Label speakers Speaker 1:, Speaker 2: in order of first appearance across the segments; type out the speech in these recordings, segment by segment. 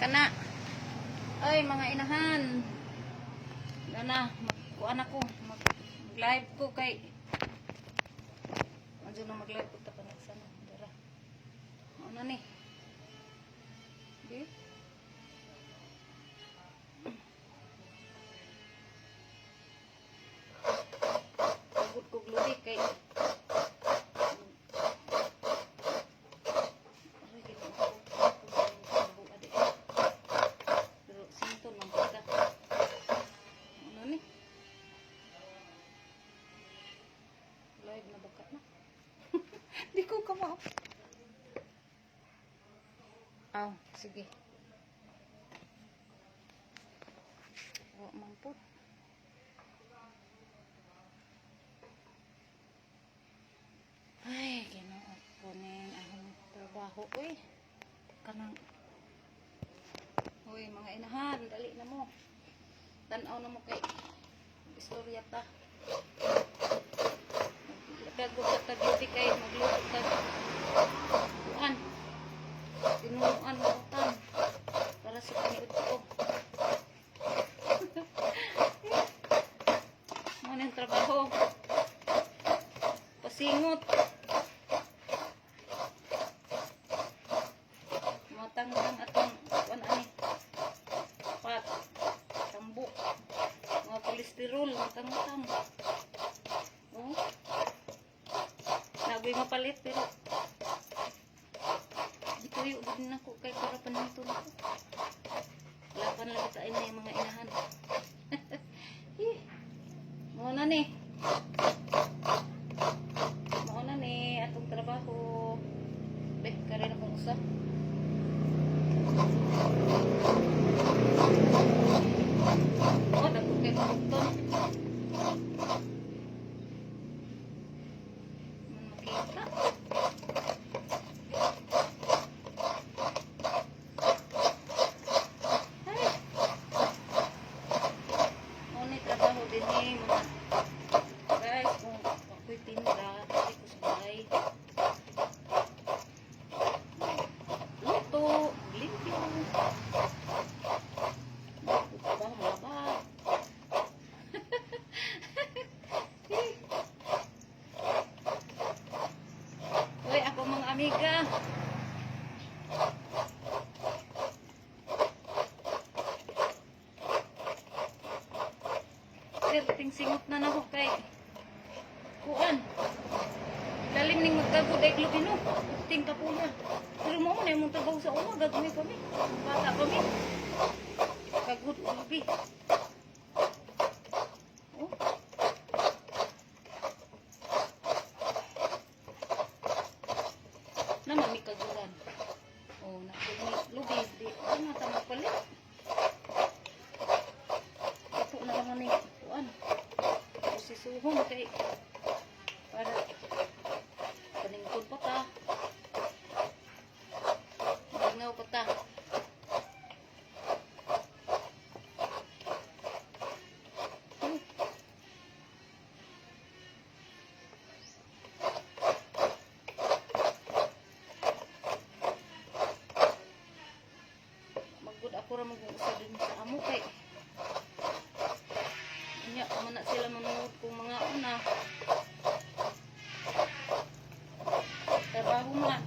Speaker 1: Kana. Ay, mga inahan. Dana, magkuan ako. Mag-live ko kay. Andiyan na mag-live ko ta sana. Dara. Ano ni? Di? Pagod ko glubi kay. Aray, ginoo ko. Pero sinton man kita. Ano ni? Live na baka na. Di ko kama. Aw, sige. Wa man po. Ay, Ginoo ko ning akong trabaho uy. Kanang. Uy, mga inahan, dali na mo. Tan-aw na mo kay istorya ta. Nagagod sa tagluti kay magluto tag kuan. Tinunuan mo utan para sa paniud ko. Mo nang trabaho. Pasingot. Matangtang atong kuan ani. Pat. Tambok. Mga kolesterol, matangtang. Oh. Nagoy mapalit pero gituyo gid nako kay para panito nako. Laban lang ta ini mga inahan. Eh, mao na ni. Mao na ni atong trabaho. Beh, kare na kong usa. Oh, dako kay bukton. Man makita. Ay. Mao ni trabaho din ni mga guys, kung ako'y tinda, diri ko sa balay. Luto, limpyo. Trabaho, malaba. Uy, ako mga amiga. Sir, ting singot na nako kay kuan. Lalim ning magkagod ay glubino. Ting kapula. Pero mo na imong trabaho sa uma, gagawin kami. Bata kami. Kagod lubi. Oh. Naman mi kaguran. Oh, na lubi di ano ta magpalit. Ito na lang ni kuan. Prosisuhon kay para paningkod pa ta. Malingaw pa ta. Magud ako ra mag-usa din sa amo kay unya pa man na sila manuod kung mga una. Trabaho man.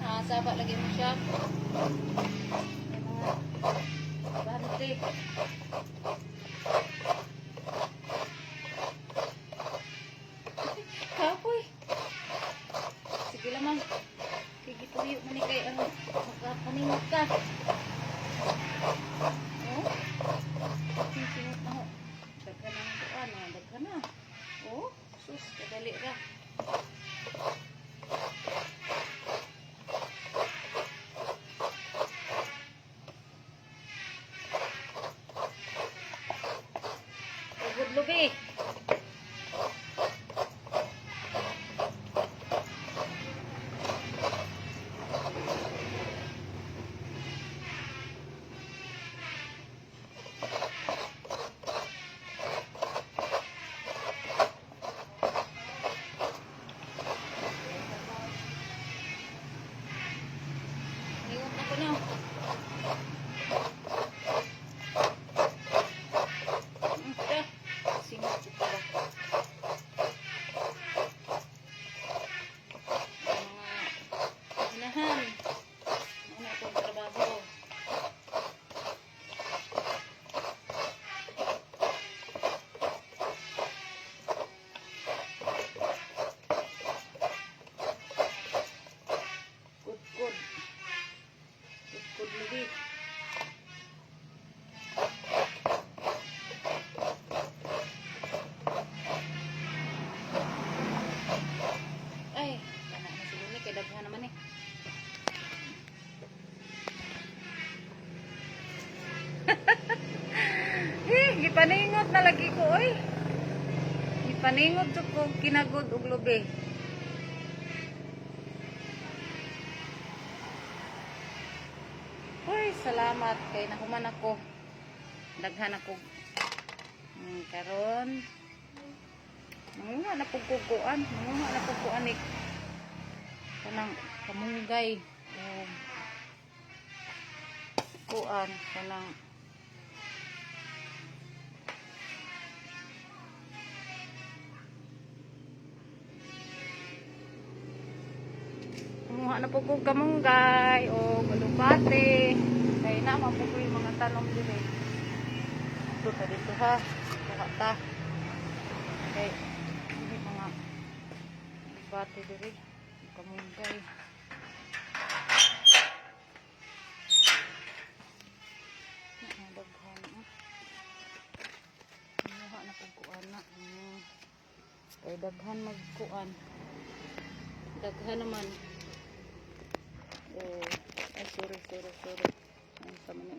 Speaker 1: Nakasaba lagi mo siya. May mga bante. Kapoy. Sige lamang. Kay gituyo man ni kay ano, makapaningot ka. Oh. Singot na ho. Daghan na ng kuan, ah, daghan na. Oh, sus, kadali ra. Pagod lubi. Ningot na ko na. Ta. Singot pa ba? Mga inahan. Ano akong trabaho. Kudkod. Kudkod lubi. Ay, kana na si Lumi kay daghan naman eh. Eh, gipaningot na lagi ko oy. Gipaningot jud ko kinagod og lubi. Uy, salamat kay nahuman ako. Daghan ako. Karon manguha na pug kuan, manguha na pug kuan ni kanang kamunggay o kuan kanang. Kumuha na po ko kamunggay o galupate. Kay na man po ko yung mga tanom dire. Ito ta dito ha. Kuha ta. Kay hindi mga galupate dire. Kamunggay. Na daghan ah. Kumuha na po ko ana. Kay daghan magkuan. Daghan naman. Oh, ay, sorry, sorry, sorry. Ay, sa man.